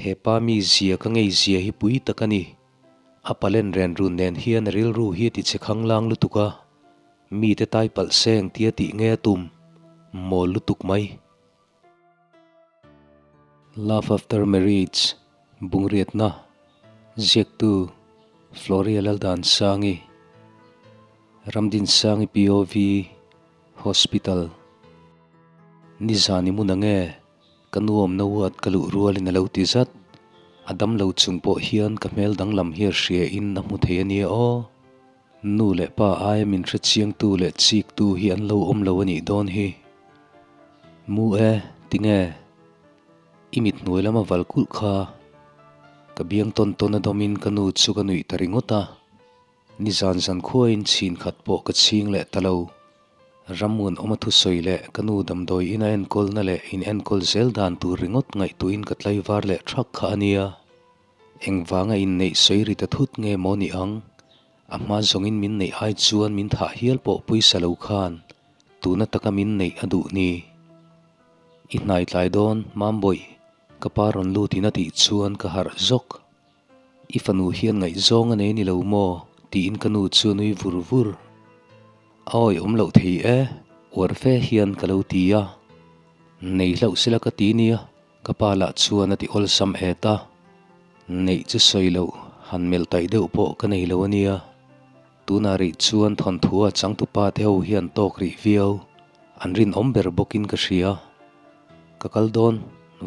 He pa mizia ka ngei zia hi pui tak a ni. A palen ren run nen hian a rilru hi a ti che khanglang lutuk a, mite tai palh seng tia tih nge a tum mawl lutuk mai. Love After Marriage, Bungriatna, Ziaktu, Floria Laldansangi, Ramdinsangi POV, Hospital, Nizan i hmun ange? Ka nuamna uat ka luh rualin a lo ti zat. A damlo chung pawh hian ka hmel danglam hi a hria in a hmu thei a nia aw. Nu leh pa aia min hre chiangtu leh chiktu hi an lo awm lo a nih dawn hi. Mu e, tinge? I mit hnuai lama val kulh kha. Ka biang tawn tawn a dawmin ka nu chu ka nuih ta ringawt a. Nizan zan khuain chhin khat pawh ka chhing leh ta lo. Ramngun awma thusawi leh ka nu damdawi ina enkawlna leh in enkawl zel dan tur ringawt ngaihtuahin ka tlaivar leh thak kha a nia. Engvanga inneih sawi ri ta thut nge maw ni ang? A hma zawngin min neih ai chuan min thah hial pawh pawisa lo khan tuna taka min neih a duh ni. I hnai tlai dawn, Mambawih, ka pa rawn lutin a tih chuan ka harh zawk. I fanu hian ngaihzawng a nei ni lo maw? tiin ka nu chu a nui vur vur. A awihawm loh thei e, uar fe hian ka lo ti a. Nei hlauh sela ka ti nia, ka pa lah chuan a ti awlsam et a. Neih chu sawi loh, han melh taih deuh pawh ka nei lo a nia. Tunah rih chuan thawnthu a changtupa te ho hian tawk rih viau, an rinawm ber bawkin ka hria. Ka kal dawn,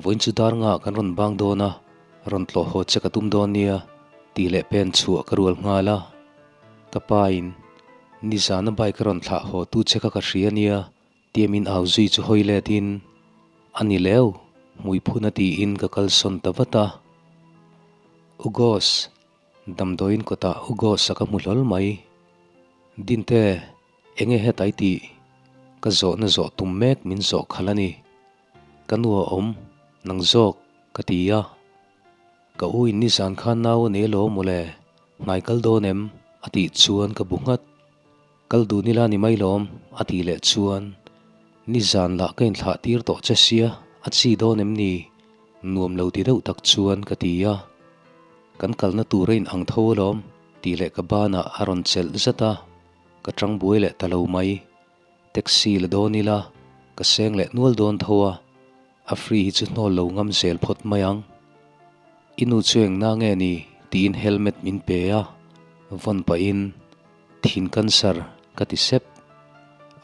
vawiin chu dar ngah kan rawn bang dawn a, rawn tlawh haw che ka tum dawn nia, tih leh pen chhuah ka rual nghal a. Ka pa in, Nizana bike a rawn thlah haw tu che kha ka hria nia, tia min au zui chu hawi let in, A ni leu, hmui phun a tiin ka kalsawn ta vat a. Ugos, Damdawiin kawtah Ugos-a ka hmu hlawl mai. Dinte, enge heta i tih? Ka zawhna zawh tum mek min zawh khalh a ni. Ka nu a awm, nang zawk, ka ti a. Ka u in nizan khan nau a nei alawm mawle, hnai kal dawn em? a tih chuan ka bu nghat. Kal dun ila ni mai lawm, a tih leh chuan, Nizan lah ka inthlah tir tawh che sia, a chi dawn em ni? Nuam lo ti deuh tak chuan ka ti a. Kan kalna tur a inang tho alawm, tih leh ka banah a rawn chelh zat a, ka tang buai leh ta lo mai. Taxi la dawn ila, ka seng leh nual dawn tho a, a free hi chu hnawl lo ngam zel phawt mai ang. I nu chu eng na nge ni? tiin helmet min pe a, vawn pahin thin cancer ka ti sep.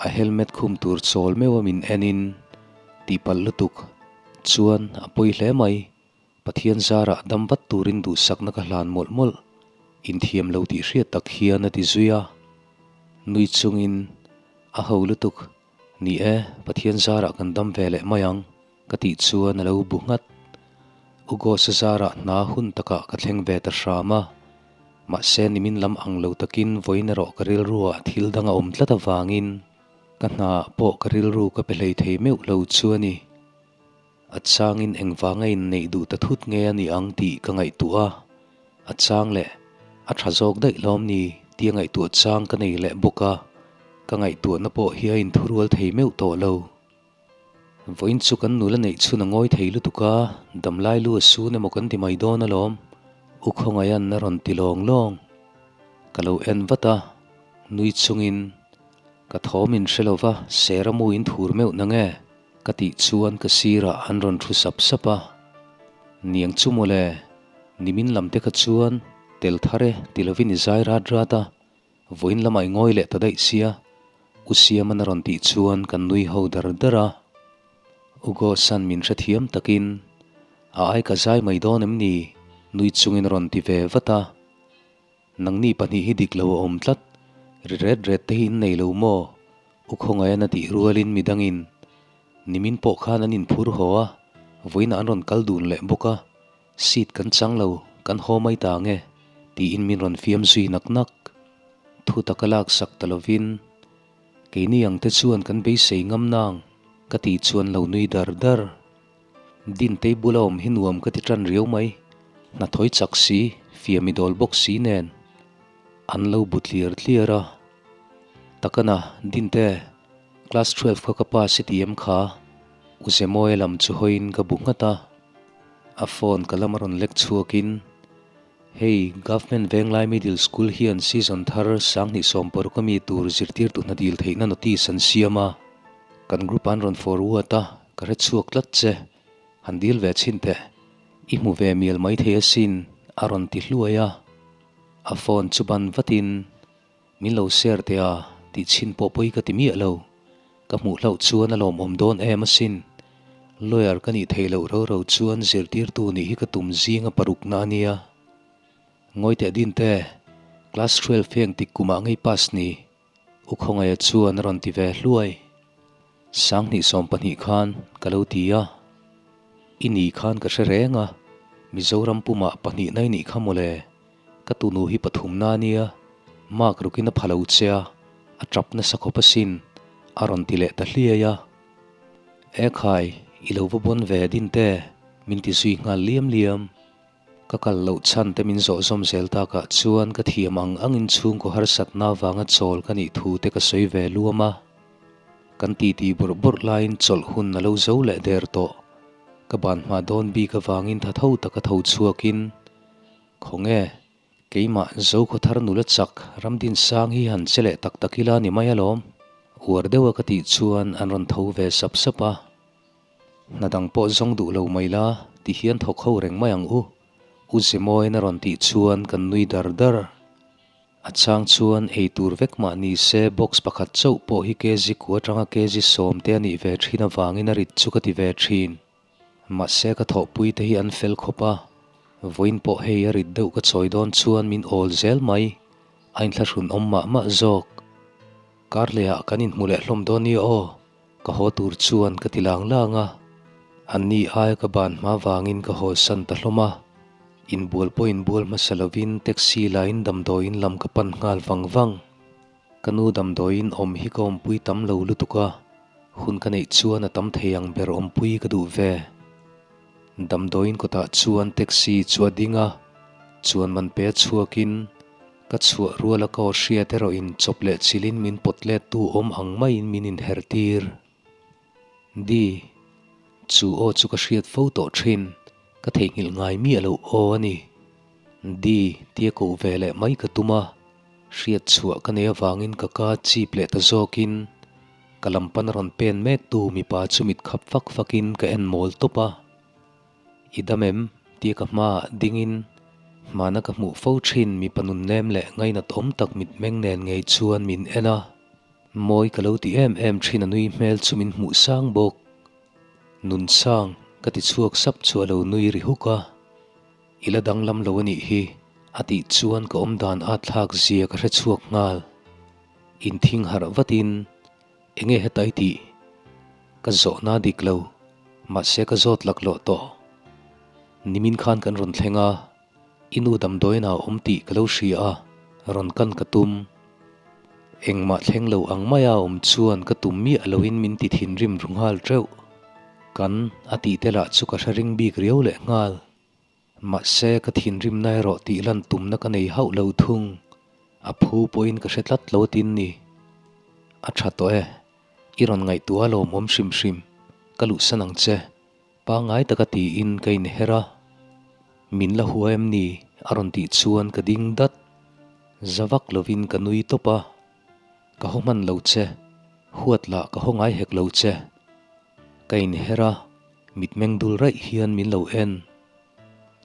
A helmet khum tur chawl meuh a min en in tihpalh lutuk chuan a pawi hle mai. Pathian zarah dam vat turin duhsakna ka hlan mawlh mawlh, inthiam lo tih hriat tak hian a ti zui a. Nui chungin a ho lutuk, Ni e, Pathian zarah kan dam ve leh mai ang, ka tih chuan a lo bu nghat. U Gos-a zarah hna hun takah ka thleng ve ta hram a, mahse nimin lam ang lo takin vawiin erawh ka rilruah thil dang a awm tlat avangin ka hnaah pawh ka rilru ka pe hlei thei meuh lo chu a ni. A changin engvanga inneih duh ta thut nge a nih ang tih ka ngaihtuah a, a chang leh a tha zawk daih lawm ni tia ngaihtuah chang ka nei leh bawk a, ka ngaihtuahna pawh hi a inthurual thei meuh tawh lo. Vawiin chu kan nula neih chhun a ngawi thei lutuk a, damlai lu a sun emaw kan ti mai dawn alawm, U Khawngaihan a rawn ti lawng lawng. Ka lo en vat a, nui chungin ka thawm in hre lova sera mu in thur meuh na nge? Ka tih chuan ka sirah an rawn thu sap sap a, Niang chu mawle, nimin lam te kha chuan tel thar e ti lovin i zai rat rat a, vawiin lamah i ngawi leh ta daih sia, U Siaman a rawn tih chuan kan nui ho dar dar a. U Gosan min hrethiam takin, A ai ka zai mai dawn em ni? nui chungin a rawn ti ve vat a. Nangni pahnih hi dik lo a awm tlat, ri ret ret te hi in nei lo maw? U Khawngaian a tih rualin midangin nimin pawh khan an inphur haw a, vawiinah an rawn kal dun leh bawk a, seat kan chang lo, kan haw mai ta ang e, tiin min rawn fiam zui nak nak. Thu taka laksak ta lovin, Keini ang te chuan kan beisei ngam nang, ka tih chuan lo nui dar dar. Dintei bula awm hi nuam ka ti tan riau mai, hnathawi chak si, fiami dawl bawk si nen an lo bu tliar tliar a. Takana, Dinte, class 12 kha ka pass i ti em kha? U Zemawia lam chu hawiin ka bu nghat a. A phone ka lama rawn lek chhuakin, Hei, Government Venglai Middle School hian season thar 2016 a mi tur zirtirtu hna dil theihna notice an siam a, kan group an rawn forward a, ka hre chhuak tlat che. Han dil ve chhin teh, i hmu ve mial maithei asin, a rawn ti hluai a. A phone chu ban vatin, Min lo share teh a, tih chhin pawh pawi ka ti miah lo. Ka hmuh hlauh chuan a lawmawm dawn em asin. Lawyer ka nih theih loh ro ro chuan zirtirtu nih hi ka tum zinga parukna a nia. Ngawi teh din te, class 12 heng tik kumah ngei pass ni, U Khawngaia chuan a rawn ti ve hluai. 2012 khan ka lo ti a, i ni khan ka hre reng a, Mizoram pumah pahnihna i nih kha mawle. Ka tunu hi pathumna a nia, mark rukin a pha lo che a, a tap nasa khawp asin, a rawn ti leh ta hliai a. E khai, i lo va bawn ve din te, min ti zui nghal liam liam. Ka kal loh chhan te min zawh zawm zel takah chuan ka thiam ang angin chhungkaw harsatna avanga chawl ka nih thu te ka sawi ve luam a. Kan titi bawrh bawrh laiin chawlh hun a lo zo leh der tawh. Ka ban hma dawn bik avangin tha tho taka tho chhuakin Khawnge, keimah Zokhawthar nula chak Ramdinsang hi han che leh tak tak ila ni mai alawm. Uar deuha ka tih chuan an rawn tho ve sap sap a. Hna dang pawh zawng duh lo mai la, ti hian thawk ho reng mai ang u, U Zemawiin a rawn tih chuan kan nui dar dar. A chang chuan ei tur vek mah ni se box pakhat chauh pawh hi kg kua atanga kg 10 te a nih ve thin avangin a rit chu ka ti ve thin. Mahse ka thawhpui te hi an fel khawp a, vawiin pawh hei a rit deuh ka chawi dawn chuan min awl zel mai, a inthlahrun awm mah mah zawk. Karlehah kan inhmu leh hlawm dawn nia aw, ka haw tur chuan ka ti lang lang a, anni aia ka ban hma vangin ka haw san ta hlawm a, inbual pawh inbual hmasa lovin taxi lain damdawiin lam ka pan nghal vang vang. Ka nu damdawiin awm hi ka awmpui tam lo lutuk a, hun ka neih chuan a tam thei ang ber awmpui ka duh ve. Damdawiin kawtah chuan taxi chu a ding a, chuan man pe a chhuakin ka chhuah rual a ka aw hriat erawhin chawp leh chilhin min pawt let tu awm ang maiin min inher tir. Di, chu aw chu ka hriat fo tawh thin, ka theihnghilh ngai miah loh aw a ni. Di, tia koh ve leh mai ka tum a. Hriat chhuah ka nei avangin ka ka chip leh ta zawkin ka lam pan a rawn pen mek tu mipa chu mit khap fak fakin ka en mawl tawp a. I dam em? tia ka hmaah dingin hmana ka hmuh fo thin mipa nunnem leh ngainat awm tak mitmeng nen ngei chuan min en a. Mawi ka lo ti em em thin a nui hmel chu min hmuh sang bawk. Nunsang ka ti chhuak sap chu a lo nui ri huk a. I la danglam lo a nih hi, a tih chuan ka awmdan at thlak zia ka hre chhuak nghal. Inthing harh vatin, Enge heta i tih? Ka zawhna dik lo, mahse ka zawt laklawh tawh. Nimin khan kan rawn thleng a, i nu damdawiin a awm tih ka lo hria a, rawn kan ka tum. Engmah thleng lo ang maia awm chuan ka tum miah loin min ti thinrim ru nghal teuh. Kan a tih te lah chu ka hre ring bik riau leh nghal. Mahse, ka thinrimna erawh tih lan tumna ka nei hauh lo thung. A phu pawhin ka hre tlat lo tin ni. A tha tawh e. I rawn ngaihtuah a lawmawm hrim hrim. Ka luhsan ang che. Pangngai taka tiin ka inher a. Min la hua em ni? A rawn tih chuan ka ding dat. Za vak lovin ka nui tawp a. Ka haw hman lo che. Huat lah ka haw ngai hek lo che. Ka inher a, mitmeng dul raih hian min lo en.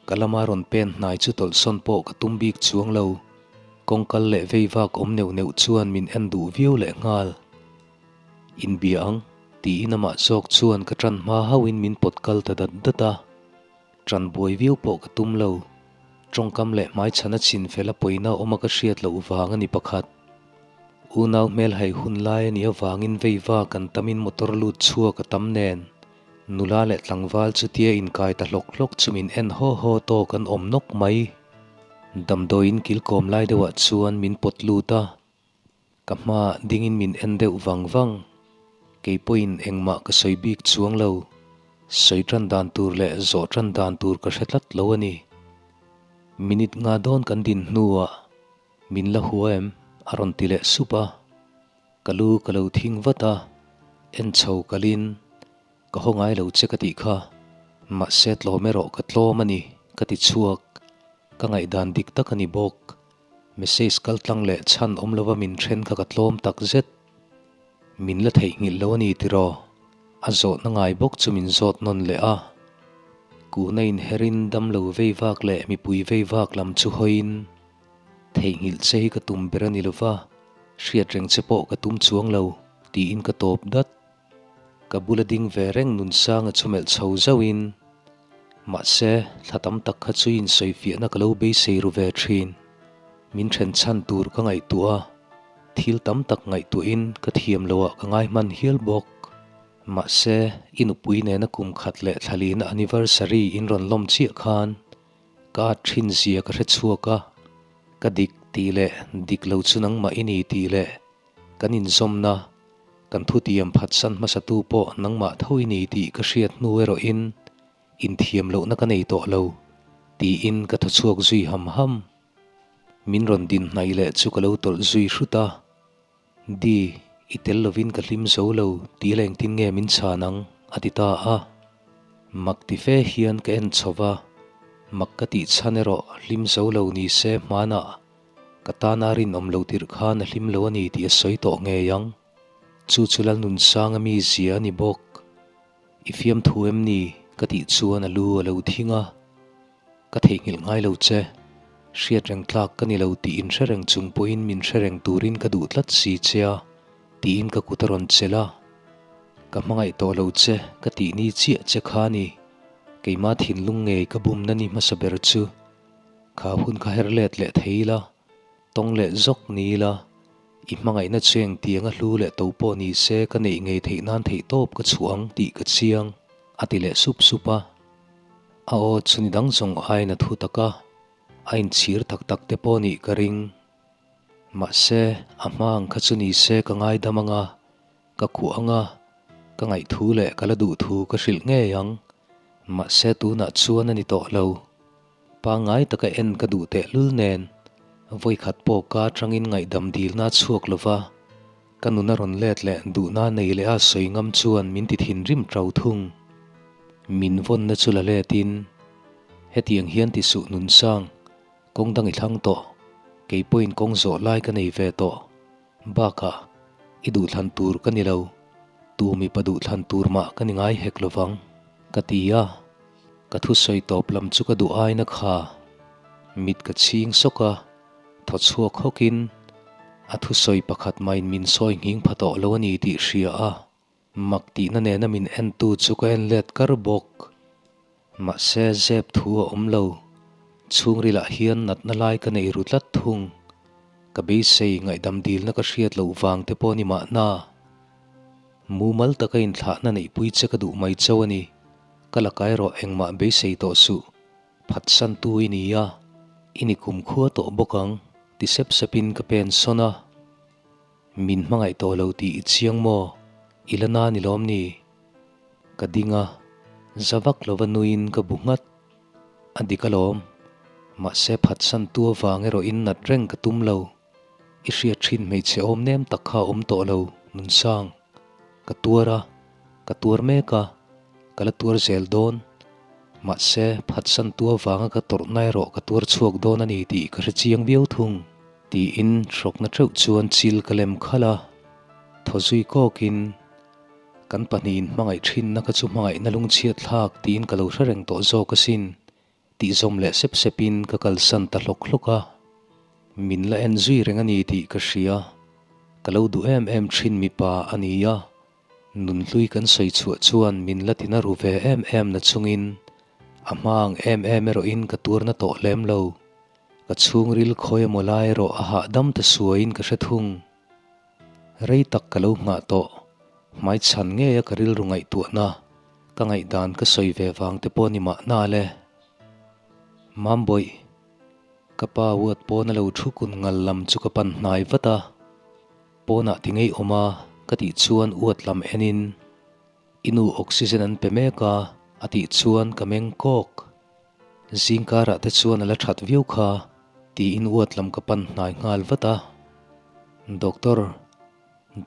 Ka lama rawn pen hnai chu tawlhsawn pawh ka tum bik chuang lo. Kawngkal leh vei vak awm neuh neuh chuan min en duh viau leh nghal. Inbia ang, tiin amah zawk chuan ka ṭan hma hauhin min pawt kal ta dat dat a. Ṭan buai viau pawh ka tum lo. Ṭawngkam leh hmaichhana chinfel a pawina awma ka hriat loh vang a ni pakhat. Unau hmelhai hun lai a nih avangin veiva kan tamin motor lut chhuak a tam nen, nula leh tlangval chutia inkai ta hlawk hlawk chu min en haw haw tawk an awm nawk mai. Damdawiin kilkawm lai deuhah chuan min pawt lut a, ka hmaah dingin min en deuh vang vang. Kei pawhin engmah ka sawi bik chuang lo, sawi tan dan tur leh zawh tan dan tur ka hre tlat lo a ni. Minute nga dawn kan din hnuah. Min la hua em? a rawn ti leh sup a. Ka lu ka lo thing vat a, en chho kalin, Ka haw ngai lo che ka tih kha. Mahse tlawm erawh ka tlawm a ni, ka ti chhuak. Ka ngaihdan dik tak a ni bawk. Message kal tlang leh chhan awm lova min then kha ka tlawm tak zet. Min la theihnghilh lo a ni tiraw? A zawhna ngai bawk chu min zawt nawn leh a. Kuna inherin damlo vei vak leh mipui vei vak lam chu hawiin theihnghilh che hi ka tum ber a ni lova, hriat reng che pawh ka tum chuang lo, tiin ka tawp dat. Ka bula ding ve reng Nunsanga chu melh chho zauhin, Mahse, thla tam tak kha chu insawifiahna ka lo beisei ru ve thin. Min then chhan tur ka ngaihtuah a, thil tam tak ngaihtuahin ka thiam loah ka ngai hman hial bawk. Mahse, i nupui nena kum khat leh thlalina anniversary in rawn lawm chiah khan ka at thin zia ka hre chhuak a, ka dik tih leh dik lo chu nangmah i ni tih leh Kan inzawmna, kan thutiam phatsan hmasatu pawh nangmah tho i ni tih ka hriat hnu erawhin inthiam lohna ka nei tawh lo, tiin ka thaw chhuak zui ham ham. Min rawn din hnaih leh chu ka lo tawlh zui hrut a, Di, i tel lovin ka hlim zo lo tih la engtin nge min chhan ang? a ti ta a. Mak ti fe hian ka en chho va, mak ka tih chhan erawh hlim zo lo ni se hmanah Ka tana rinawm lo tirh khan a hlim lo a ni tih a sawi tawh ngei ang. Chu chu Lalnunsanga mi zia a ni bawk. I fiamthu em ni? ka tih chuan a lu a lo thing a. Ka theihnghilh ngai lo che. Hriat reng tlak ka ni lo tih inhre reng chung pawhin min hre reng turin ka duh tlat si che a, tiin ka kut a rawn chelh a. Ka hmangaih tawh lo che ka tih ni chiah che kha ni. Keimah thinlung ngei ka bumna ni hmasa ber chu. Kha hun kha her let leh thei ila, tawng leh zawk ni ila, i hmangaihna chu engtiang a hlu leh to pawh ni se ka neih ngei theih nan theih tawp ka chhuah ang tih ka chiang, a ti leh sup sup a. A aw chu ni dang zawng aiin a thu tak a, a inchhir tak tak te pawh nih ka ring. Mahse, a hma ang kha chu ni se ka ngaidam ang a, Ka khuh ang a, ka ngaihthu leh ka la duh thu ka hrilh ngei ang. Mahse tunah chuan a ni tawh lo. Pangngai taka en ka duh tehlul nen, vawikhat pawh ka atangin ngaihdam dilna a chhuak lo va, ka nun a rawn let leh duhna nei leh a sawi ngam chuan min ti thinrim tau thung. Min vawnna chu la letin, Hetiang hian ti suh Nunsang, kawng dang i thlang tawh, kei pawhin kawng zawh lai ka nei ve tawh. Bakah, i duhthlan tur ka ni lo, tu mipa duhthlan tur mah ka ni ngai hek lovang, ka ti a. Ka thusawi tawp lam chu ka duh aina kha. Mit ka chhing sawk a, thaw chhuak hawkin, a thusawi pakhat mahin min sawi nghing pha tawh lo a ni tih hria a. Mak tihna nena min entu chu ka en let kar bawk. Mahse, zep thu a awm lo. Chhungrilah hian natna lai ka nei ru tlat thung. Ka beisei ngaihdam dilna ka hriat loh vang te pawh ni mahna. Mumal taka inthlahna neihpui che ka duh mai chauh a ni. Ka laka erawh engmah beisei tawh suh. Phatsantu i ni a, i ni kumkhua tawh bawk ang, ti sep sepin ka pen sawn a. Min hmangaih tawh lo tih i chiang maw? I la na ni lawm ni? Ka ding a, za vak lova nuiin ka bu nghat. A dik alawm. Mahse phatsan tu avang erawhin nat reng ka tum lo. I hriat thin hmeichhe awm nem tak kha a awm tawh lo, Nunsang. Ka tuar a, ka tuar mek a, ka la tuar zel dawn. Mahse phatsan tu avanga ka tawrhna erawh ka tuar chhuak dawn a ni tih ka hre chiang viau thung. Tiin hrawkna teuh chuan chil ka lem khalh a, thaw zui kawkin, Kan pahnihin hmangaih thinna kha chu hmangaihna lungchhiat thlak tiin ka lo hre reng tawh zawk asin, tih zawm leh sep sepin ka kalsan ta hlawk hlawk a. Min la en zui reng a ni tih ka hria, ka lo duh em em thin mipa a ni a, nunhlui kan sawi chhuah chuan min la tina ru ve em em na chungin a hma ang em em erawhin ka tuarna tawh lem lo. Ka chhungril khawi emaw lai erawh a hahdam ta suaiin ka hre thung. Rei tak ka lo nghah tawh, hmaichhan ngeia ka rilru ngaihtuahna, ka ngaihdan ka sawi ve vang te pawh ni mahna le. Mambawih, ka pa uat pawn a lo thu kun ngal lam chu ka pan hnai vat a, pawnah ti ngei awm a ka tih chuan uat lam enin, I nu oxygen an pe mek a, a tih chuan ka meng kawk. Zingkarah te chuan a la that viau kha tiin uat lam ka pan hnai nghal vat a. Doctor,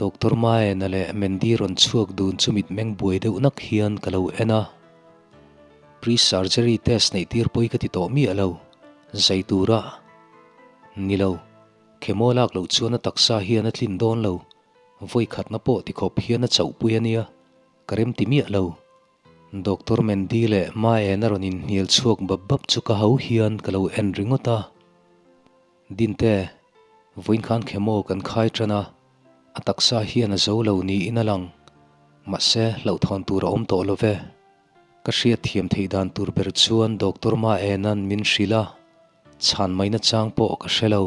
Doctor Maena leh Mandy rawn chhuak dun chu mitmeng buai deuh nak hian ka lo en a. Pre-surgery test neih tir pawi ka ti tawh miah lo. Zai tura ni lo. Chemo lak loh chuan a taksa hian a tlin dawn lo. Vawi khatna pawh tikhawp hian a chauhpui a nia. Ka rem ti miah lo. Doctor Mandy leh Maen a rawn inhnial chhuak bap bap chu ka ho hian ka lo en ringawt a. Dinte, vawiin khan chemo kan khai tan a, a taksa hian a zo lo niin a lang. Mahse, hlauhthawn tur a awm tawh lo ve. Ka hriat thiam theih dan tur ber chuan Doctor Maena'n min hrilh a, chhan mai nachang pawh ka hre lo.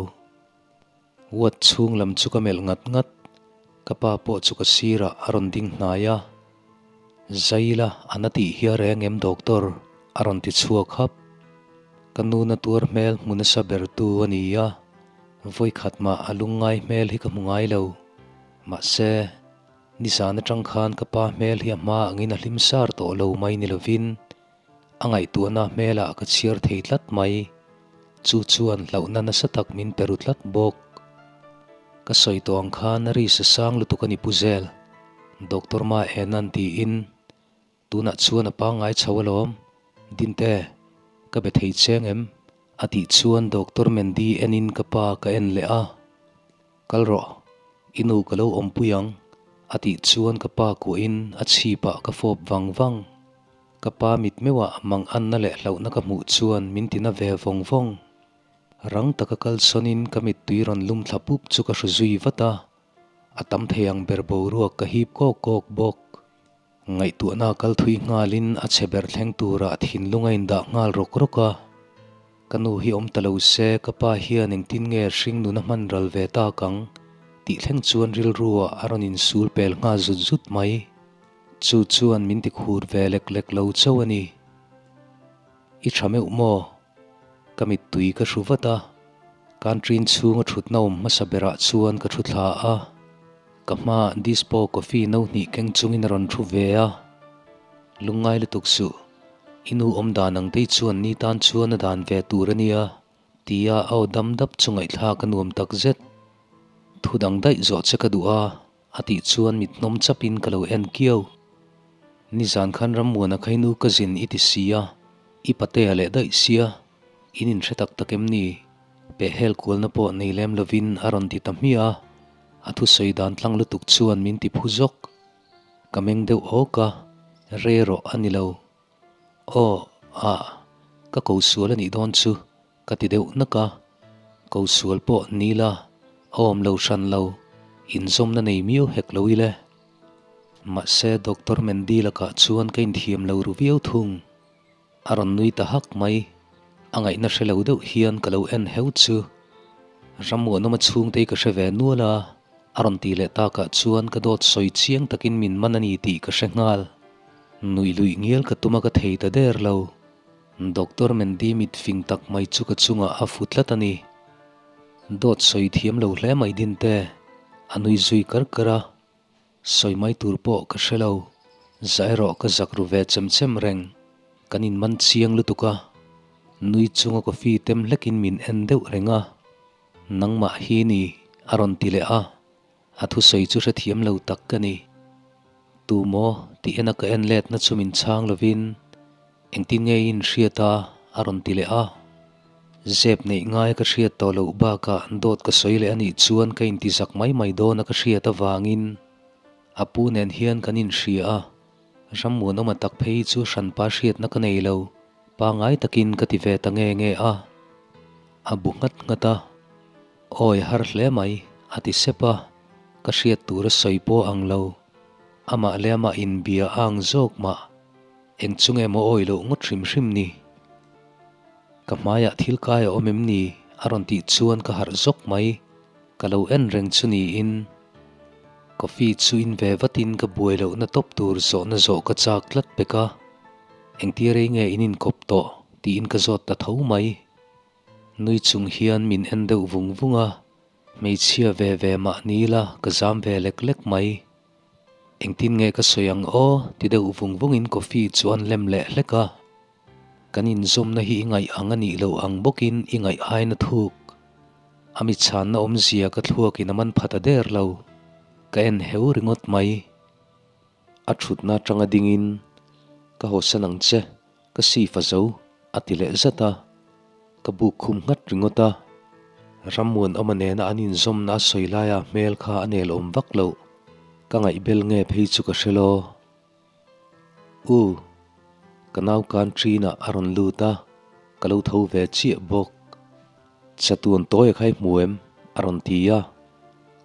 Ward chhung lam chu ka melh ngat ngat, ka pa pawh chu ka sirah a rawn ding hnai a. Zaila a na tih hi a reng em Doctor? a rawn ti chhuak hap. Ka nu na tuar hmel hmu nasa ber tu a ni a, vawikhat mah a lungngai hmel hi ka hmu ngai lo. Mahse. Nizan atang khan ka pa hmel hi a hma angin a hlim sar tawh lo mai ni lovin a ngaihtuahna hmelah ka chhiar thei tlat mai. Chu chuan hlauhna nasa tak min pe ru tlat bawk. Ka sawi tawh ang khan a ri sa sang lutuk a ni pu zel, Doctor Ma Enan tiin tunah chuan a pangngai chho alawm. Dinte, ka be thei cheng em? A tih chuan Doctor Mandy enin ka pa ka en leh a. Kal rawh, i nu ka lo awmpui ang, a tih chuan ka pa kuahin a chhipah ka fawp vang vang. Ka pa mit meuhah mang anna leh hlauhna ka hmuh chuan min tina ve vawng vawng. Rang taka kal sawnin ka mittui rawn lum thla pup chu ka hru zui vat a, a tam thei ang ber boruak ka hip kawk kawk bawk. Ngaihtuahna kal thui nghalin a chhe ber thleng turah thinlung a indah nghal rawk rawk a. Ka nu hi awm ta lo se ka pa hian engtin nge hring nun a hman ral ve tak ang tih thleng chuan rilruah a rawn insul pel nghal zut zut mai. Chu chuan min ti khur ve lek lek lo chauh a ni. I tha meuh maw? Ka mittui ka hru vat a, Country chhunga thutna awm hmasa berah chuan ka thu thla a. Ka hmaah dispo coffee no hnih keng chungin a rawn thu ve a. Lungngai lutuk suh, i nu awm dan ang tei chuan ni tan chuan a dan ve tur a nia, tia a aw dam dap chu ngaihthlak a nuam tak zet. Thu dang daih zawh che ka duh a, a tih chuan mit hnawm chapin ka lo en kiau. Nizan khan Rammuana kha i nu ka zin i ti si a, i patea leh daih sia, in inhre tak tak em ni? Pehhel kualna pawh nei lem lovin a rawn ti ta hmiah a, a thusawi dan tlang lutuk chuan min ti phu zawk. Ka meng deuh awk a, re rawh a ni lo. Aw, ah, ka ko sual a nih dawn chu, ka ti deuh nak a. Ko sual pawh ni la, a awm lo hran lo, inzawmna nei miau hek lo ile. Mahse, Doctor Mandy lakah chuan ka inthiam lo ru viau thung. A rawn nui ta hak mai. A ngaihna hre lo deuh hian ka lo en heu chu. Rammuanawma chhungte hi ka hre ve nual a, a rawn ti leh takah chuan ka dawt sawi chiang takin min man a ni tih ka hre nghal. Nuih luih ngial ka tum a ka thei ta der lo. Doctor Mandy mit fing tak mai chu ka chungah a fu tlat a ni. Dawt sawi thiam lo hle mai Dinte, a nui zui kar kar a. Sawi mai tur pawh ka hre lo, za erawh ka zak ru ve chem chem reng. Kan inman chiang lutuk a, nui chunga coffee tem hlekin min en deuh reng a. Nangmah hi ni, a rawn ti leh a, a thusawi chu hrethiam lo tak ka ni. Tu maw tih ena ka en letna chu min chhang lovin engtin nge i inhriat a, a rawn ti leh a. Zep neih ngai ka hriat tawh loh bakah dawt ka sawi leh anih chuan ka inti zak mai mai dawn a ka hriat avangin a pu nen hian kan inhria a, Rammuanawma tak phei chu hranpa hriatna ka nei lo, pangai takin ka ti ve ta nge nge a. A bu nghat nghat a, Awi har hle mai, a ti sep a, ka hriat tur a sawi pawh ang lo, amah leh amah inbia a ang zawk mah. Eng chu nge maw awi loh ngawt hrim hrim ni? Ka hmaiah thil kai a awm em ni? A rawn tih chuan ka harh zawk mai. Ka lo en reng chu niin coffee chu in ve vatin ka buai lohna tawp tur zawhna zawh ka chak tlat pek a. Engtia rei nge in inkawp tawh? tiin ka zawt ta tho mai. Nui chung hian min en deuh vung vung a, hmeichhia ve ve mah ni ila ka zam ve lek lek mai. Engtin nge ka sawi ang aw? ti deuh vung vungin coffee chu an lem leh hlek a. Kan inzawmna hi i ngaih ang a nih loh ang bawkin i ngaih aina thuk. A mi chhanna awmzia ka thluakin a man pha ta der lo. Ka en heu ringawt mai. A thutna atanga dingin, Ka hawsan ang che. Ka sif a zo, a ti leh zat a. Ka buk khum nghat ringawt a. Rammuanawma nena an inzawmna a sawi laia hmel kha a nelawm vak loh. Ka ngaihbel nge phei chu ka hre law. U, ka nau kan ṭinah a rawn lut a, ka lo tho ve chiah bawk. Chatuan tawi a khai hmu em? a rawn ti a,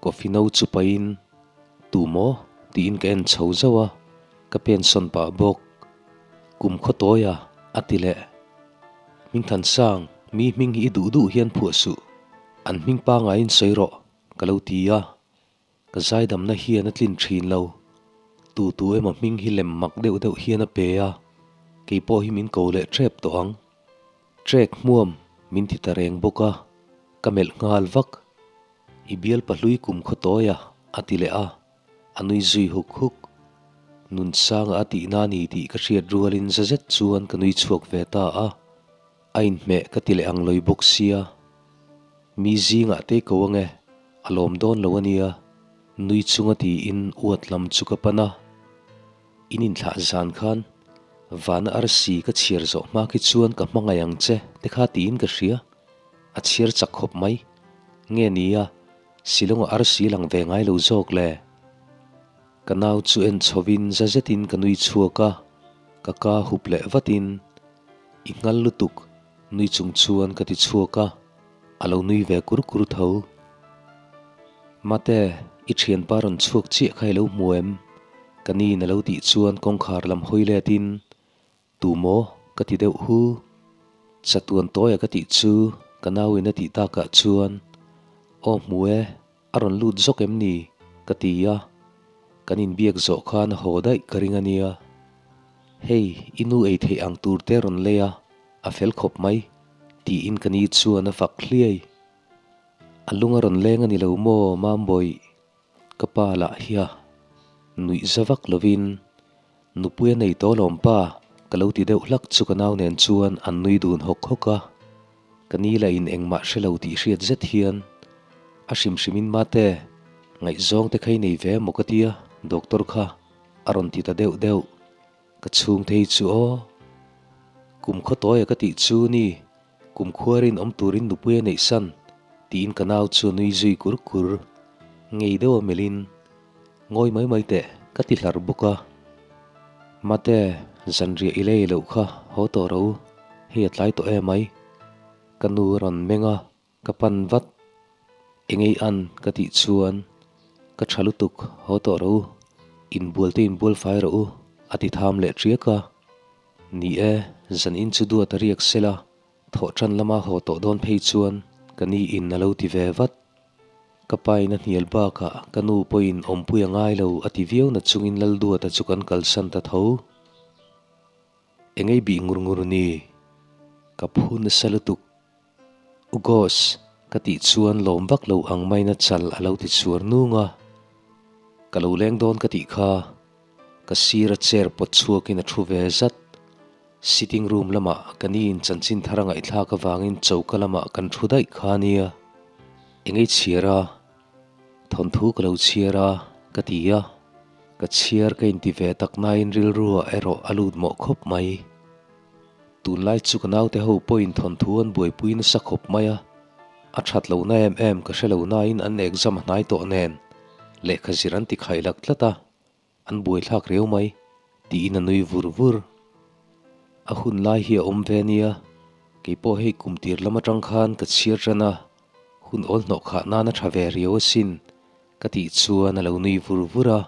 coffee no chu pahin, Tu maw? tiin ka en chho zauh a, ka pen sawn pah bawk. Kum khaw tawi a, a ti leh. Hmingthansang, mi hming hi i duh duh hian phuah suh, an hming pangaiin sawi rawh, ka lo ti a. Ka zaidamna hian a tlin thin lo. Tu tu emaw hming hi lem mak deuh deuh hian a pe a, kei pawh hi min ko leh tep tawh ang. Trek hmuam min ti ta reng bawk a, ka melh nghal vak. I bial pahlui kum khaw tawi a, a ti leh a, a nui zui huk huk. Nunsanga a tihna a ni tih ka hriat rualin za zet chuan ka nui chhuak ve ta a. A inhmeh ka ti leh ang lawi bawk sia. Mi zingah te ko ange, a lawm dawn lo ania, nui chunga tiin uat lam chu ka pan a. In inthlah zan khan vana arsi ka chhiar zawh hma khi chuan ka hmangaih ang che te kha tiin ka hria. A chhiar chak khawp mai. Nge nia, Shillong-a arsi lang ve ngai lo zawk le. Ka nau chu en chhovin za zetin ka nui chhuak a, ka ka hup leh vatin, I nghal lutuk, nui chung chuan ka ti chhuak a, a lo nui ve kur kur tho. Mate, i thianpa rawn chhuak chiah kha i lo hmu em? Ka niin a lo tih chuan kawngkhar lam hawi letin, Tu maw? ka ti deuh hu. Chatuan tawia ka tih chu ka nauin a tih takah chuan, Aw hmu e, A rawn lut zawk em ni? ka ti a, kan inbiak zawh khan a haw daih ka ring a nia. Hei, i nu ei theih ang tur te rawn lei a, a fel khawp mai, tiin ka ni chuan a fak hliai. A lung a rawn leng a ni lo maw, Mambawi? Ka pa lah hia nuih za vak lovin, Nupui a nei tawh lawm pa, ka lo ti deuh hlak chu ka nau nen chuan an nui dun hawk hawk a. Ka ni lah in engmah hre lo tih hriat zet hian a hrim hrim in mate ngaihzawng te kha i nei ve emaw ka tia doctor kha a rawn ti ta deuh deuh. Ka chhung thei chu aw. Kum khaw tawi a ka tih chu ni kum khuarin awm turin nupui a neih san tiin ka nau chu a nui zui kur kur. Ngei deuh a melh in Ngawi mai mai teh, ka ti hlar bawk a. Mate, zanriah i lei loh kha, haw tawh ro, hei a tlai tawh em ai. Ka nu a rawn meng a, ka pan vat. Engei an ka tih chuan, Ka tha lutuk, haw tawh ro, inbual te inbual fai rawh u, a ti tham leh ṭiak a. Ni e, zan in chu duat a riak sela, thawh ṭan lama haw tawh dawn phei chuan ka ni in a lo ti ve vat. Ka pain a hnial bakah ka nu pawhin awmpui a ngai lo a ti viau na chungin Lalduata chu kan kalsan ta tho. Engei bih ngur ngur ni? Ka phu nasa lutuk. U Gos, ka tih chuan lawm vak lo ang maina chal a lo ti chhuar nung a. Ka lo leng dawn ka tih kha. Ka sir a chair pawt chhuakin a thu ve zat. Sitting room lamah ka ni in chanchin thar a ngaihthlak avangin choka lamah kan thu daih kha nia. Engei chhiar a? Thawnthu ka lo chhiar a, ka ti a. Ka chhiar ka inti ve tak nain rilruah erawh a lut mawh khawp mai. Tunlai chu ka naute ho pawhin thawnthu an buaipui nasa khawp mai a. A that lohna em em ka hre lo nain an exam a hnai tawh nen lehkha zir an ti khailak tlat a. An buaithlak riau mai, tiin a nui vur vur. A hun lai hi a awm ve nia, kei pawh hei kum tir lam atang khan ka chhiar tan a, hun awl hnawh khah nan a tha ve riau asin, ka tih chuan a lo nui vur vur a.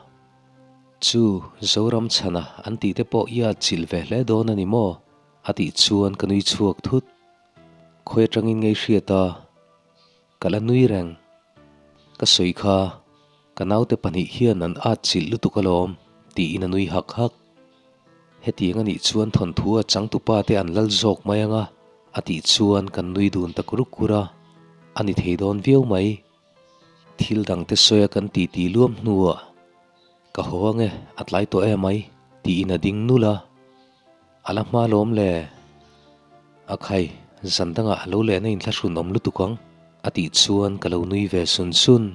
Chu, Zoram chhana an tih te pawh i at chilh ve hle dawn a ni maw? a tih chuan ka nui chhuak thut. Khawi atangin ngei hriat a, ka la nui reng. Ka sawi kha. Ka naute pahnih hian an at chilh lutuk alawm, tiin a nui hak hak. Hetiang a nih chuan thawnthu a changtupa te an lal zawk mai ang a, a tih chuan kan nui dun ta kur kur a, a ni thei dawn viau mai. Thil dangte sawi a kan titi luam hnuah, Ka haw ange, a tlai tawh em ai, tiin a ding nul a. A la hma lawm le. A khai, zan dangah a lo lehna inthlahrun awm lutuk ang, a tih chuan ka lo nui ve sun sun.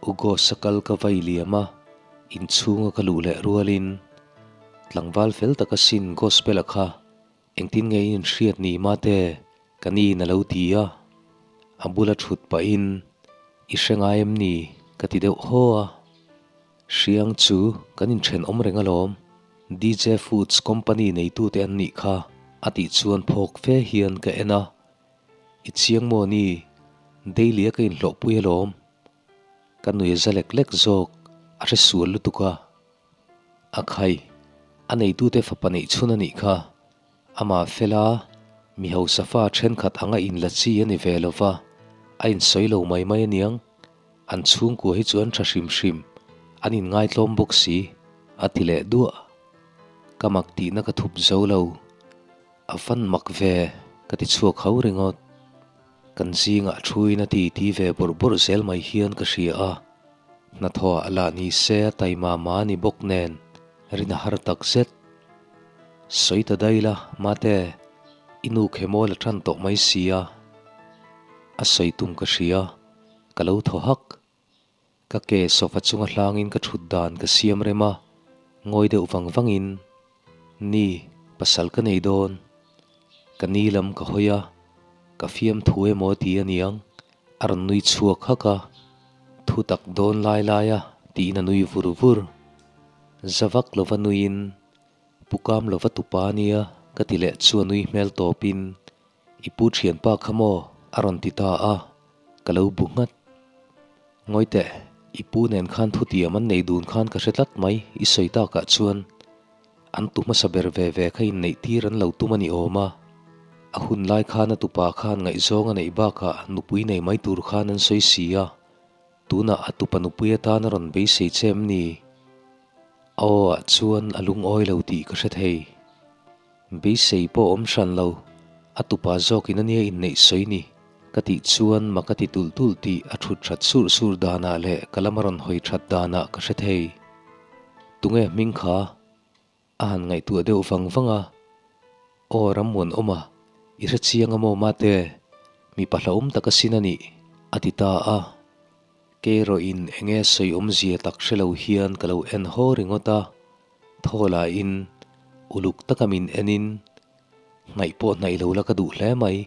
U Gos-a kal ka vai liam a, inchhunga ka luh leh rualin tlangval fel taka sin Gospel-a kha. Engtin nge i inhriat ni mate? Ka niin a lo ti a. A bula thut pahin, I hre ngai em ni? ka ti deuh haw a. Hriang chu kan inthenawm reng alawm, DJ Foods company neitute an nih kha, a tih chuan phawk fe hian ka en a. I chiang maw ni? Daily a ka inhlawhpui alawm. Ka nui a za lek lek zawk, a hre sual lutuk a. A khai, a neitute fapa neih chhun a nih kha. Amah fela, mi hausa fa thenkhat anga inla chi a ni ve lo va, a insawi lo mai mai aniang. An chhungkua hi chu an tha hrim hrim, an inngaitlawm bawk si, a ti leh duah. Ka mak tihna ka thup zo lo. A van mak ve, ka ti chhuak ho ringawt. Kan zingah thuin a ti ti ve bawrh bawrh zel mai hian ka hria a, hnathawh lah ni se a taima ma ni bawk nen rin a har tak zet. Sawi ta daih la, mate, i nu khemawl a tan tawh mai si a. A sawi tum ka hria, ka lo thaw hak. Ka ke sofa chunga hlangin ka thut dan ka siam rem a, ngawi deuh vang vangin, Ni, pasal ka nei dawn. Ka ni lam ka hawi a, ka fiam thu emaw ti a niang, a rawn nui chhuak hak a, Thu tak dawn lai lai a tiin a nui vur vur. Za vak lova nuiin, Pu kam lova tupa nia ka ti leh chu a nui hmel tawpin, I pu thianpa kha maw? a rawn ti ta a, ka lo bu nghat. Ngawi teh, i pu nen khan thutiam an nei dun khan ka hre tlat mai, i sawi takah chuan an tu hmasa ber ve ve kha inneih tir an lo tum a ni awm a. A hun lai khan a tupa khan ngaihzawng a neih bakah nupui nei mai tur khan an sawi si a, tunah a tupa nupui atan a rawn beisei che em ni? A aw ah chuan a lungawi lo tih ka hre thei. Beisei pawh awm hran lo, a tupa zawkin a nia inneih sawi ni, ka tih chuan mak a ti tulh tulh tih a thut that surh surh danah leh ka lam a rawn hawi that danah ka hre thei. Tunge hming kha? A han ngaihtuah deuh vang vang a, Aw Rammuanawma, i hre chiang a maw mate? Mipa hlauhawm tak asin a nih, a ti ta a. Keirawhin enge sawi awmzia tak hre lo hian ka lo en haw ringawt a. Thaw lahin uluk taka min enin, Hnaih pawh hnaih lo la ka duh hle mai,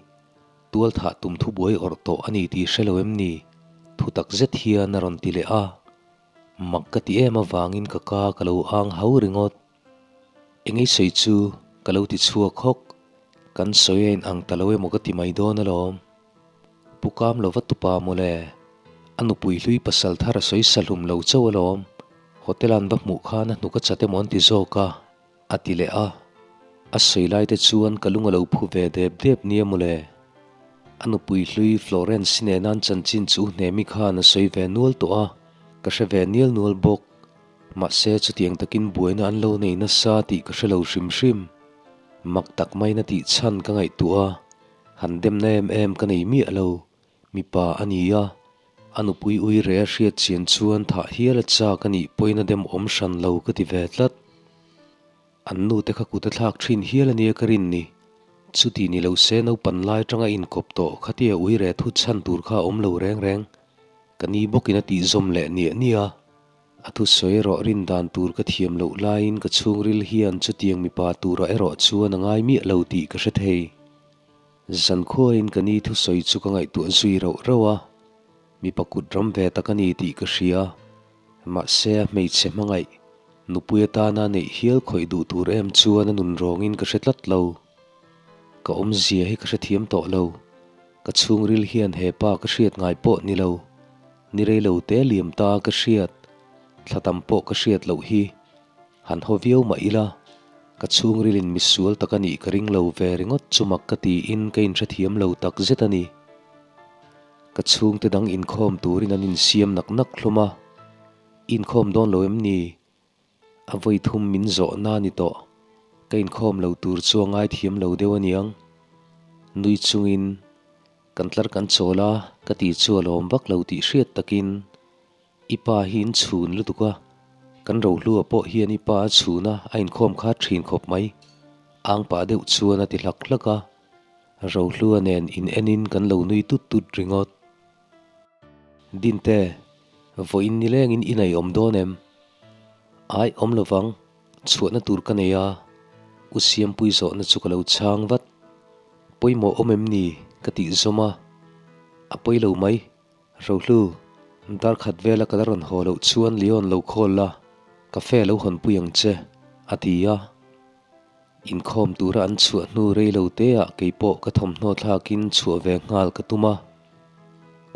tual thah tum thu buai awrh tawh a ni tih hre lo em ni? Thu tak zet hian a rawn ti leh a, mak ka ti em avangin ka ka ka lo ang hau ringawt. Engei sawi chu ka lo ti chhuak hawk, kan sawi a inang ta lo emaw ka ti mai dawn alawm. Pu Kam lova tupa mawle, a nupui hlui pasal thar a sawi sa hlum lo chauh alawm. Hotel an va hmuh khan a hnuk a chat emaw an ti zawk a, a ti leh a. A sawi lai te chuan ka lung a lo phu ve dep dep nia mawle. A nupui hlui Florence nena an chanchin chu Hnemi khan a sawi ve nual tawh a, ka hre ve nial nual bawk. Mahse chutiang takin buaina an lo nei nasa tih ka hre lo hrim hrim. Mak tak maina tih chhan ka ngaihtuah a, han demna em em ka nei miah lo. Mipa a ni a, a nupui ui reh a hriat chian chuan thah hial a chak a nih pawhin a dem awm hran lo ka ti ve tlat. An nute kha kut a thlak thin hial a nia ka rin ni. Chuti ni lo se naupan lai atanga inkawp tawh khatia ui reh thut chhan tur kha a awm lo reng reng. Ka ni bawkin a tih zawm leh niah niah a. A thusawi erawh rin dan tur ka thiam loh laiin ka chhungril hian chutiang mipa turah erawh chuan a ngai miah lo tih ka hre thei. Zankhuain ka ni thusawi chu ka ngaihtuah zui rauh rauh a, mipa kut ram ve tak a ni tih ka hria. Mahse a hmeichhe hmangaih, nupui atana neih hial khawih duh tur em chuan a nun rawngin ka hre tlat lo. Ka awmzia hi ka hrethiam tawh lo. Ka chhungril hian he pa ka hriat ngai pawh ni lo. Ni rei lo te liam ta ka hriat, thla tam pawh ka hriat loh hi. Han haw viau mah ila, ka chhungrilin misual tak a nih ka ring lo ve ringawt chu mak ka tiin ka inhrethiam lo tak zet a ni. Ka chhungte dang inkhawm turin an insiam nak nak hlawm a, Inkhawm dawn lo em ni? A vawi thum min zawhna a ni tawh. Ka inkhawm lo tur chu a ngaithiam lo deuh aniang. Nui chungin kan tlar kan chawl a, ka ti chu a lawm vak lo tih hriat takin i pa hi in chhun lutuk a, kan rohlua pawh hian i pa a chhun a, a inkhawm kha thin khawp mai. Ang pah deuh chuan a ti hlak hlak a, rohlua nen in enin kan lo nui tut tut ringawt. Dinte, vawiin nilengin i nei awm dawn em? Ai, awm lovang, chhuahna tur ka nei a. U Siampui zawhna chu ka lo chhang vat. Pawimawh awm em ni? ka tih zawm a. A pawi lo mai. Rohlu, dar khat vela ka la rawn haw loh chuan Leon lo call la, cafe lo hawnpui ang che, a ti a. Inkhawm tura an chhuah hnu rei lo te ah kei pawh ka thawmhnaw thlakin chhuah ve nghal ka tum a.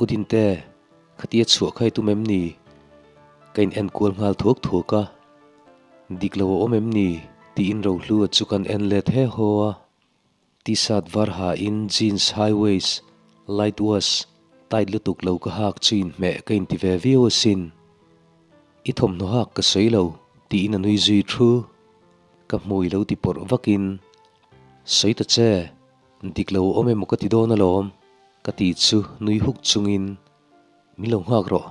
U Dinte, khatia chhuah kha i tum em ni? Ka in enkual nghal thuak thuak a. Dik lo a awm em ni? tiin Rohlua chu kan en let he haw a. T-shirt var ha in jeans high waist, light wash, tight lutuk lo ka hak chu inhmeh ka inti ve viau asin. I thawmhnaw hak ka sawi lo, tiin a nui zui thu. Ka hmui lo ti pawrh vakin, Sawi ta che, dik lo awm emaw ka ti dawn alawm, ka ti chu nui huk chungin, Min lo nghak rawh,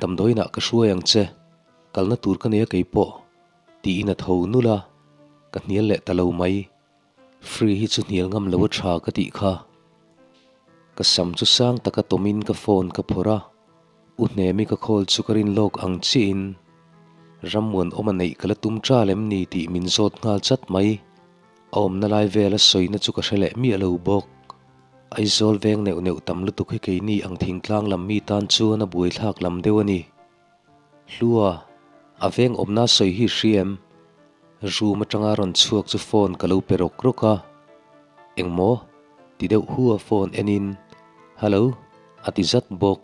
damdawiinah ka hruai ang che, kalna tur ka nei a keipawh, tiin a tho nulh a, ka hnial leh ta lo mai. Free hi chu hnial ngam lo a tha ka tih kha. Ka sam chu sang taka tawmin ka phone ka phawrh a, U Hnemi ka call chu ka rin lawk ang chiahin Rammuan awm a neih ka la tum ṭal em ni tih min zawt nghal chat mai. A awmna lai vela sawina chu ka hre leh miah lo bawk. Aizawl veng neuh neuh tam lutuk hi keini ang thingtlang lam mi tan chuan a buaithlak lam deuh a ni. Hlua, a veng awmna sawi hi hria em? Room atanga rawn chhuak chu phone ka lo pe rawk rawk a. Engmaw? Ti deuh hu a phone enin, Hello, a ti zat bawk.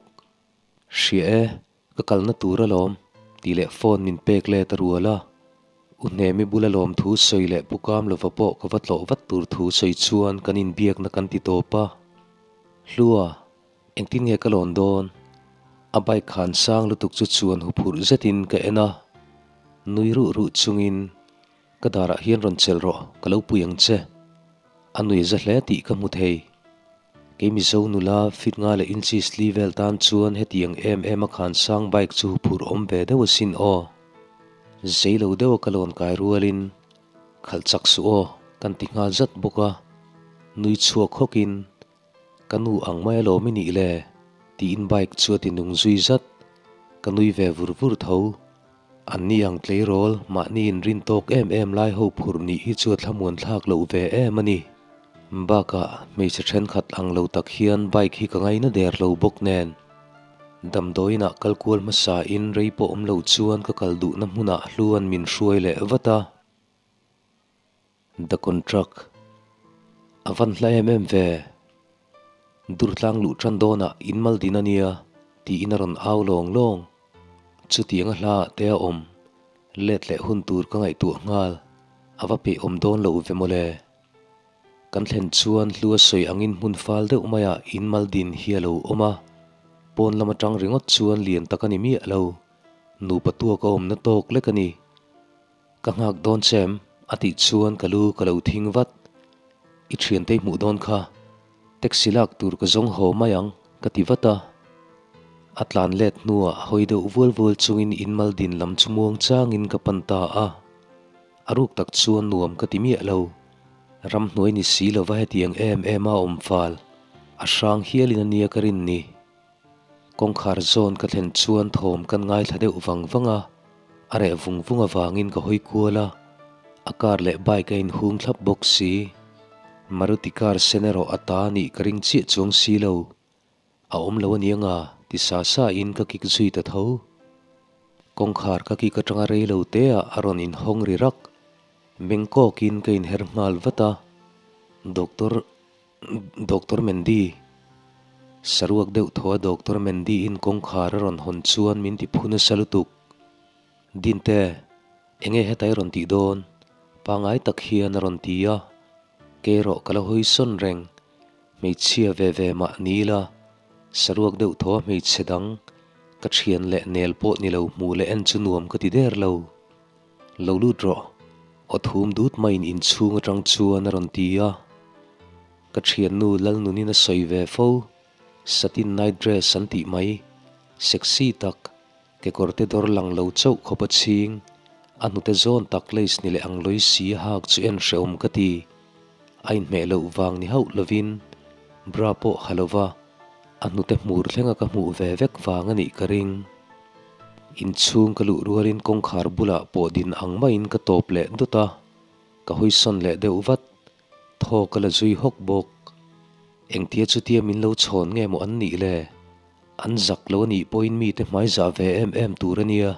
Hria e, ka kalna tur alawm, tih leh phone min pek let a rual a. U Hnemi bula lawmthu sawi leh Pu Kamlova pawh ka va tlawh vat tur thu sawi chuan kan inbiakna kan ti tawp a. Hlua, Engtin nge ka lawn dawn? A bike khan sang lutuk chu chuan huphurh zetin ka en a, nui ruh ruh chungin, Ka darah hian rawn chelh rawh, ka lo pui ang che. A nui za hle tih ka hmu thei. Kei Mizo nula fit nga leh inches li vel tan chuan hetiang em em a khan sang bike chu huphurh awm ve deuh asin aw. Zei lo deuha ka lawn kai rualin, Khalh chak suh aw, kan ti nghal zat bawk a, nui chhuak hawkin, Ka nu ang mai alawm i nih le? tiin bike chu a ti nung zui zat. Ka nui ve vur vur tho. An ni ang tleirawl, mahni inrin tawk em em lai ho phur nih hi chu a thlamuan thlak loh ve em a ni. Bakah, hmeichhe thenkhat ang lo tak hian bike hi ka ngaina der lo bawk nen. Damdawiinah kal kual hmasa in rei pawh awm lo chuan ka kal duhna hmunah hluan min hruai leh vat a. The Contract A van hla em em ve. Durtlang luh tan dawnah in mal din a nia tiin a rawn au lawng lawng. Chutiang a hla ah te a awm. Let leh hun tur ka ngaihtuah nghal. A va peih awm dawn loh ve mawle. Kan thlen chuan hlu a sawi angin hmun fal deuh maiah in mal din hi a lo awm a. Pawn lam atang ringawt chuan lian tak a ni miah lo. Nupa tuak a awmna tawk lek a ni. Ka nghak dawn che em? A tih chuan ka lu ka lo thing vat. I thiante i hmuh dawn kha. Taxi lak tur ka zawng haw mai ang, ka ti vat a. A tlan let hnuah hawi deuh vual vual chungin in mal din lam chu muang changin ka pan ta a. A ruk tak chuan nuam ka ti miah lo. Ramhnuai ni si lova hetiang em em a awm fal. A hrang hialin a nia ka rin ni. Kawngkhar zawn ka thlen chuan thawm kan ngaithla deuh vang vang a, a reh vung vung avangin ka hawi kual a, a car leh bike a inhung thlap bawk si. Maruti car sen erawh a ta anih ka ring chiah chuang si lo. A awm lo ania nga ti sa sa in ka kik zui ta tho. Kawngkhar ka kik atanga rei lo te ah a rawn inhawng ri rak. Meng kawkin ka inher nghal vat a, Doctor Doctor Mendy. Saruak deuh thaw a Doctor Mendy in kawngkhar a rawn hawn chuan min ti phu nasa lutuk. Dinte, enge heta i rawn tih dawn? Pangai tak hian a rawn ti a. Kei erawh ka la hawi sawn reng. Hmeichhia ve ve mah ni ila, saruak deuh thaw a hmeichhe dang, ka thian leh nel pawh ni lo hmuh leh en chu nuam ka ti der lo. Lo lut rawh, aw thum dut maiin inchhung atang chuan a rawn ti a. Ka thiannu Lalnunin a sawi ve fo, satin night dress an tih mai, sexy tak, kekawrte dawr lang lo chauh khawp a chhing, a hnute zawn tak lace ni leh ang lawi si a hak chu en hrehawm ka ti. A inhmeh loh vang ni hauh lovin bra pawh ha lova a hnute hmur thlenga ka hmuh ve vek vang a nih ka ring. Inchhung ka luh rualin kawngkhar bulah pawh din ang maiin ka tawp leh dawt a. Ka hawi sawn leh deuh vat. Thaw ka la zui hawk bawk. Engtia chutia min lo chhawn nge maw an nih le? An zak lo a nih pawhin mite hmai zah ve em em tur a nia.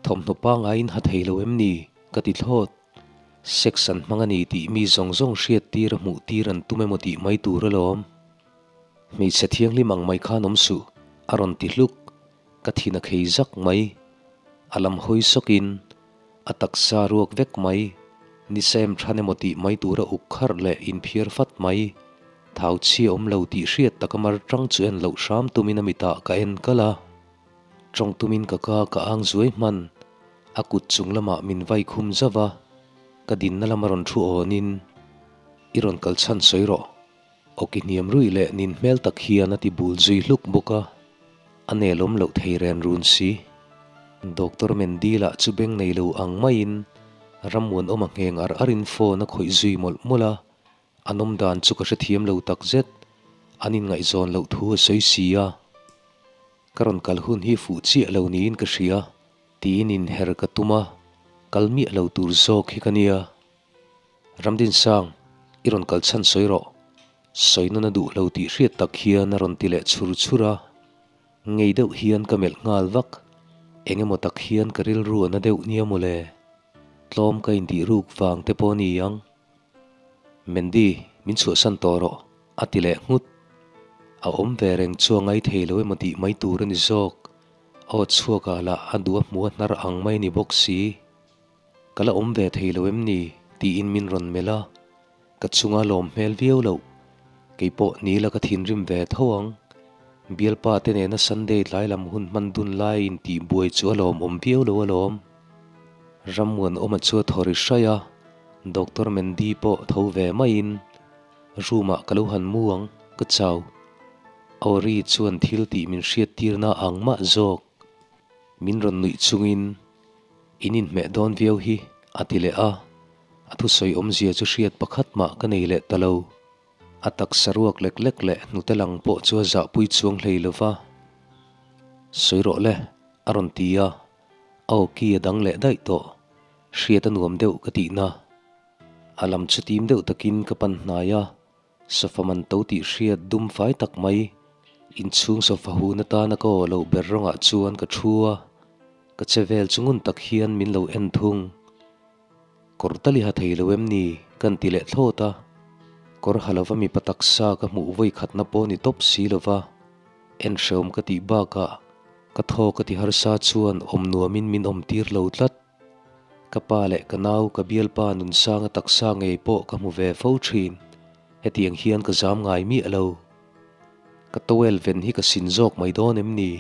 Thawmhnaw pangaiin ha thei lo em ni? Ka ti thlawt. Sex an hmang a ni tih mi zawng zawng hriat tir a hmuh tir an tum emaw tih mai tur alawm. Hmeichhe thianghlim ang mai khan awm suh, a rawn ti hluk. Ka thin a khei zak mai. A lam hawi sawkin a taksa ruak vek mai. Ni sem than emaw tih mai tura uk kharh leh inphiar fat mai. Thau chhia awm lo tih hriat taka mar tang chu en loh hram tumin a mitah ka en kal a. Tawng tumin ka ka ka ang zuai hman. A kut chung lamah min vai khum zauh a, ka dinna lama rawn thu awnin, I rawn kal chhan sawi rawh. Awki hniam ruih leh nin hmel tak hian a ti bul zui hluk bawk a, a nelawm loh thei ren run si. Doctor Mendy lah chu beng nei lo ang maiin Rammuanawma ngheng ar arin phone a khawih zui mawlh mawlh a, An awm dan chu ka hrethiam lo tak zet, an inngaihzawn loh thu a sawi si a. Ka rawn kal hun hi fuh chiah lo niin ka hria, tiin inher ka tum a, kal miah lo tur zawk hi ka nia. Ramdinsang, i rawn kal chhan sawi rawh, sawi nawn a duh lo tih hriat tak hian a rawn ti leh chhur chhur a. Ngei deuh hian ka melh nghal vak, eng emaw tak hian ka rilru a na deuh nia mawle. Tlawm ka intih ruk vang te pawh a ni ang. Mandy, min chhuahsan tawh rawh, a ti leh nghut. A awm ve reng chu a ngai thei lo emaw tih mai tur a ni zawk. A aw chhuakah lah a duh a hmu a hnar ang mai ni bawk si. Ka la awm ve thei lo em ni? tiin min rawn melh a. Ka chunga lawm hmel viau loh. Kei pawh nila ka thinrim ve tho ang. Bialpa te nena Sunday tlai lam hun hman dun lai intih buai chu a lawmawm viau lo alawm. Rammuanawma chu a thaw ri hraih a. Doctor Mandy pawh tho ve maiin room ah ka lo han mu ang, ka chau. Aw ri chuan thil tih min hriat tirna ang mah zawk. Min rawn nuih chungin in inhmeh dawn viau hi a ti leh a, a thusawi awmzia chu hriat pakhat mah ka nei leh ta lo. A taksa ruak lek lek leh hnute lang pawh chu a zahpui chuang hlei lo va. Sawi rawh le, a rawn ti a, a awki a dang leh daih tawh. Hriat a nuam deuh ka tihna. A lam chu tim deuh takin ka pan hnai a, sofa man to tih hriat dum fai tak mai. Inchhung sofa hun atana ka aw loh ber rawngah chuan ka thu a, ka che vel chu ngun tak hian min lo en thung. Kawr tali ha thei lo em ni? Kan ti leh thlawt a. Kawr ha lova mipa taksa ka hmuh vawi khatna pawh ni tawp si lova en hreawm ka tih bakah ka thaw ka ti harsa chuan awm nuamin min awm tir lo tlat. Ka pa leh ka nau ka bialpa nunsanga taksa ngei pawh ka hmu ve fo thin. Hetiang hian ka zam ngai miah lo. Ka towel ven hi ka sin zawk mai dawn em ni?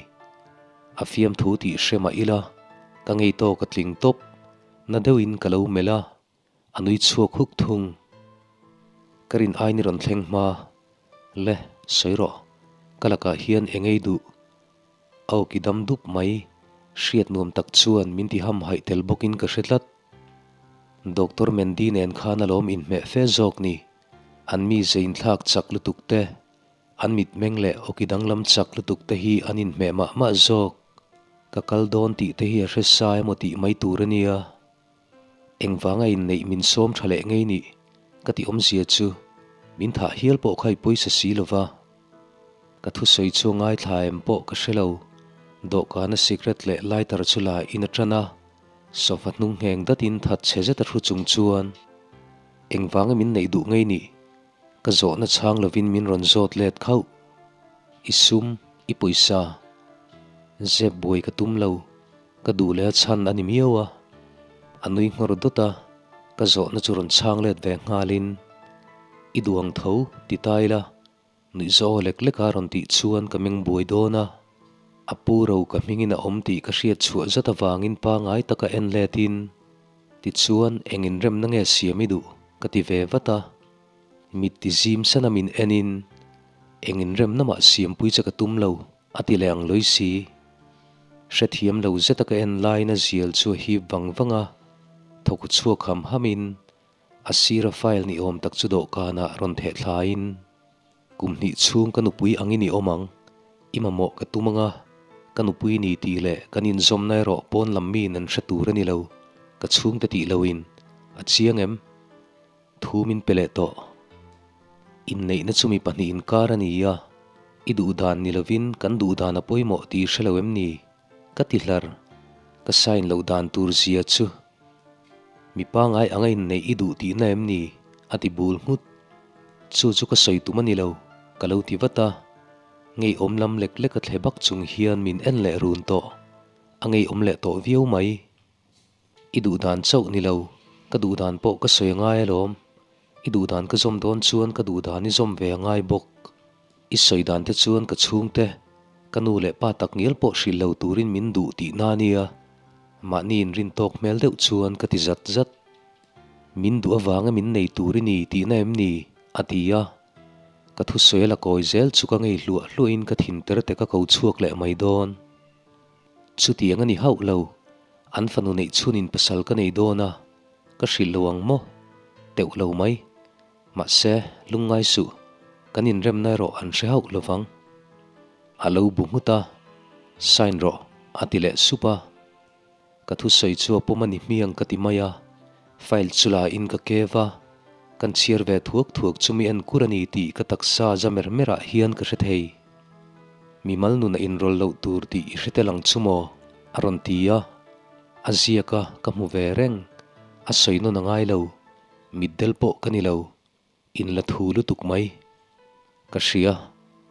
A fiamthu tih hre mah ila ka ngei tawk a tling tawp. Na deuhin ka lo melh a, a nui chhuak huk thung. Ka rin aini rawn thleng hma. Le, sawi rawh. Ka lakah hian eng ei duh? A awki dam dup mai. Hriat nuam tak chuan min ti hamhaih tel bawkin ka hre tlat. Doctor Mandy nen khan alawm inhmeh fe zawk ni. An mi zeinthlak chak lutuk te. An mitmeng leh awki danglam chak lutuk te hi an inhmeh mah mah zawk. Ka kal dawn tih te hi a hre sa emaw tih mai tur a nia. Engvanga inneih min sawm tha leh ngei nih ka tih awmzia chu min thah hial pawh kha i pawisa si lo va. Ka thusawi chu a ngaithla em pawh ka hre lo. Dawhkana cigarette leh lighter chu la in a tan a, sofa hnung ngheng datin that chhe zet a hru chung chuan engvanga min neih duh ngei nih Ka zawhna chhang lovin min rawn zawt let khauh. I sum, i pawisa. Zep buai ka tum lo. Ka duh leh a chhan a ni miau a. A nui nghawr dawt a, ka zawhna chu rawn chhang let ve nghalin, I duh ang tho, ti ta ila. Nuih zawh lek lek a rawn tih chuan ka meng buai dawn a. A pu ro ka hmingin a awm tih ka hriat chhuah zat avangin pangai taka en letin, Tichuan eng inremna nge siam i duh? ka ti ve vat a. Mit ti zim sana min enin, Eng inremna mah siampui che ka tum lo, a ti leh ang lawi si. Hrethiam lo zeta ka en laiin a zial chu a hip vang vang a, thawk chhuak ham hamin a sira file ni awm tak chu dawhkanah rawn theh thlaiin, Kum hnih chhung ka nupui angin i awm ang, i mamawh ka tum anga, ka nupui ni tih leh kan inzawmna erawh pawn lam miin an hre tur a ni lo, ka chhungte tih loin. A chiang em? Thu min pe leh tawh. Inneihna chu mi pahnih inkar a ni a, i duhdan ni lovin kan duhdan a pawimawh tih i hre lo em ni? Ka ti hlar. Ka sign loh dan tur zia chu. Mi pangai anga inneih i duh tihna em ni? A ti bul nghut. Chu chu ka sawi tum a ni lo, ka lo ti vat a. Ngeiawm lam lek lek a thle bak chung hian min en leh run tawh. A ngeiawm leh tawh viau mai. I duhdan chauh ni lo, ka duhdan pawh ka sawi a ngai alawm. I duhdan ka zawm dawn chuan ka duhdan i zawm ve a ngai bawk. I sawi dan te chuan ka chhungte, ka nu leh pa tak ngial pawh hrilh lo turin min duh tihna a nia. Mahni inrin tawk hmel deuh chuan ka ti zat zat. Min duh avanga min nei tur i ni tihna em ni? a ti a. Ka thusawi a la kawi zel chu ka ngei hluah hluahin ka thin ter te ka ko chhuak leh mai dawn. Chutiang a ni hauh lo, an fanu neih chhunin pasal ka nei dawn a, ka hrilh lo ang maw? Teuh lo mai. Mahse, lungngai suh, kan inremna erawh an hre hauh lo vang. A lo bu nghut a, Sign rawh, a ti leh sup a. Ka thusawi chu a pawm a ni hmiang ka ti mai a, file chu la in ka kev a, kan chhiar ve thuak thuak chu mi enkur a ni tih ka taksa za mer mer ah hian ka hre thei. Mi mal nun a inrawlh loh tur tih i hre tel ang chu maw? a rawn ti a, a ziak a ka hmu ve reng, a sawi nawn a ngai lo, mitdel pawh ka ni lo, in la thu lutuk mai. Ka hria,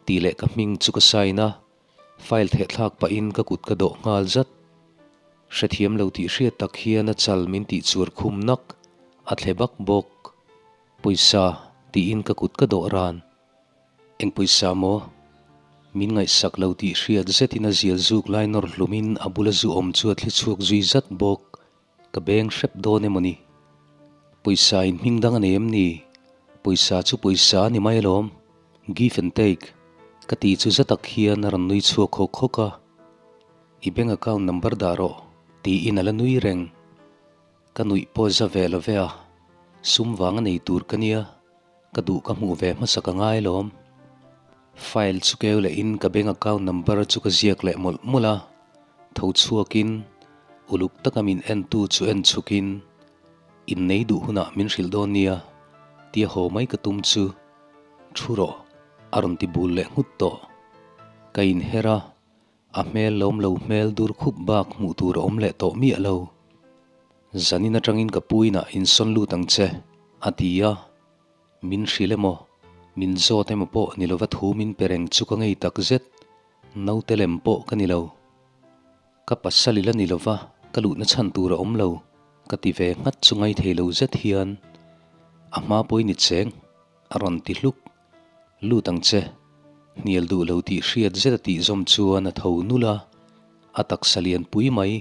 tih leh ka hming chu ka sign a, file thehthlak pahin ka kut ka dawh nghal zat. Hrethiam lo tih hriat tak hian a chal min tih chuar khum nak, a thle bak bawk. Pawisa, tiin ka kut ka dawh ran. Eng pawisa maw? Min ngaihsak lo tih hriat zetin a zial zuk lai nawr hlumin a bula zu awm chu a thli chhuak zui zat bawk. Ka beng hrep dawn emaw ni? Pawisa in hming dang a nei em ni? Pawisa chu pawisa a ni mai alawm. Give and take. Ka ti chu za tak hian a rawn nui chhuak hawk hawk a. I bank account number dah rawh, tiin a la nui reng. Ka nuih pawh za ve lo ve a, sum vang a nei tur ka nia. Ka duh ka hmuh ve hmasa ka ngai lawm. File chu keu leh in ka bank account number chu ka ziak leh mawlh mawlh a, tho chhuak in uluk taka min en tu chu en chhuk in innei duh hunah min hrilh dawn nia tia haw mai ka tum chu thu rawh a rawn ti bul leh nghut tawh. Ka inher a, A hmel lawm lo hmel dur khup bak hmuh tur a awm leh tawh miah lo. Zanin atangin ka pu inah insawn lut ang che, a ti a. Min hrilh emaw, min zawt emaw pawh ni lova thu min pe reng chu ka ngei tak zet, naute lem pawh ka ni lo. Ka pasal ila ni lova ka luhna chhan tur a awm lo, ka ti ve nghat chu ngai thei lo zet hian a hma pawhin ni cheng a rawn ti hluk. Lut ang che, hnial duh lo tih hriat zet a tih zawm chuan a tho nul a, a taksa lian pui mai,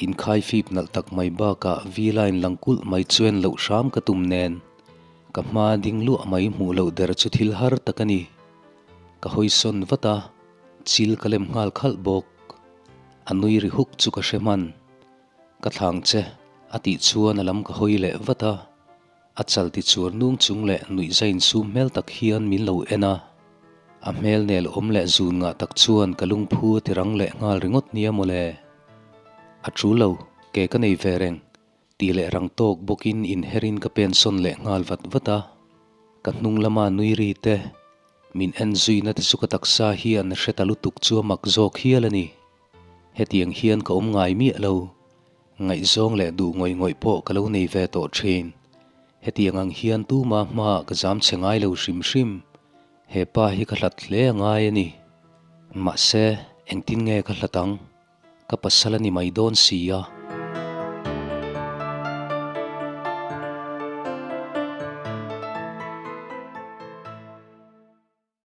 inkhai fip nalh tak mai bakah V-line lang kulh mai chuan loh hram ka tum nen, ka hma ding luah mai hmuh loh der chu thil har tak a ni. Ka hawi sawn vat a, chil ka lem nghal khalh bawk. A nui ri huk chu ka hre hman. Ka thlang che, a tih chuan a lam ka hawi leh vat a. A chal ti chuar nung chung leh nuihza insum hmel tak hian min lo en a. A hmel nel awm leh zun ngah tak chuan ka lungphu a ti rang leh nghal ringawt nia mawle. A tul lo, ke ka nei ve reng, tih leh rang tawk bawkin inherin ka pensawn leh nghal vat vat a. Ka hnung lama nui ri te, min en zuina te chu ka taksa hian a hre ta lutuk chu a mak zawk hial a ni. Hetiang hian ka awm ngai miah lo. Ngaihzawng leh duh ngawih ngawih pawh ka lo nei ve tawh thin. Hetiang ang hian tuma hmaah ka zam chhe ngai lo hrim hrim. He pa hi ka hlat hle a ngai a ni. Mahse, engtin nge ka hlat ang? Ka pasal a ni mai dawn si a.